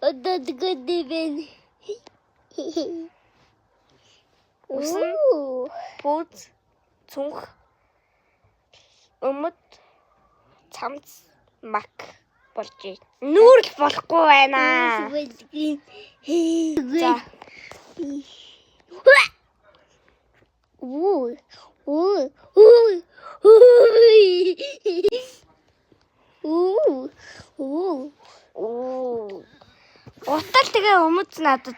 Одоо тэгдэвэн. Усан. Пүүз, цүнх, өмд, цамц, мак болж. Нүүрл болохгүй байна. За. Уу. Уу. Уу. Уу. Уу. Оо. Гутал тэгээ өмд надад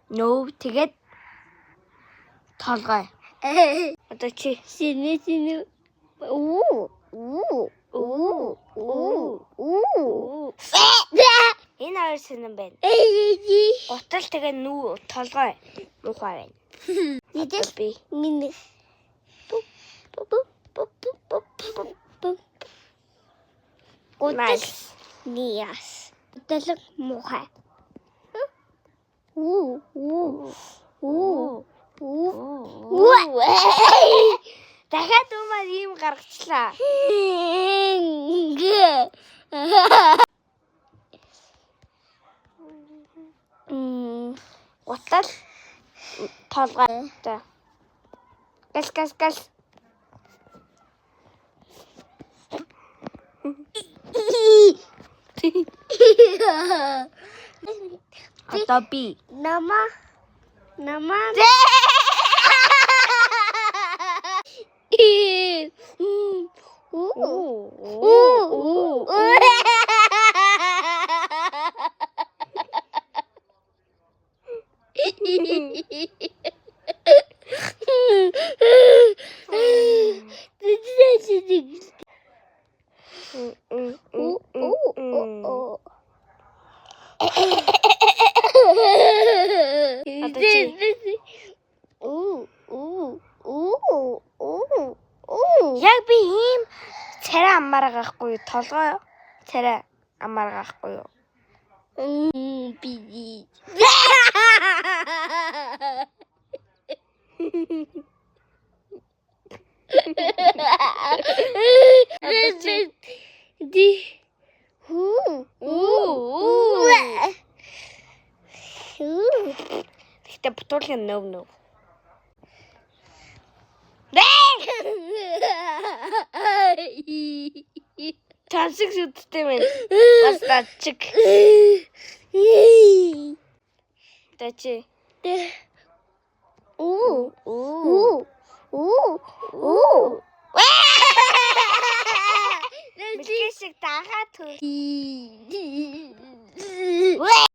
нөө тэгээд толгой. Одоо чи Шинэ шинэ. Уу. Уу. Уу. Уу. Уу. Энэ хоёр сонин байна. Гутал тэгээ нүү толгой муухай байна. Нэгэл Би миний. Гутал Nice. Ниас. Гутал муухай. Уу. Уу. Уу. Уу. Дахиад умаар ийм гаргачлаа. Ингээ. Мм. Гутал толгой. За. Гал гал гал. Одоо би. Нама. Нама. Уу. Оо. Уу. Одоо чи. Уу, уу, уу, уу, уу. Яг би ийм царай аммаар байгаа хгүй юу? Толгой царай аммаар байгаа хгүй юу? Би. Одоо чи. Ди. Хүү. Уу. Хүү. Гэхдээ бутуулын нөв нөв. Тансаг сүдтэй байна. Бас дачиг. Одоо чи. Уу. Уу. Уу. Уу. Уу. Мэлгээ шиг дагаа төр.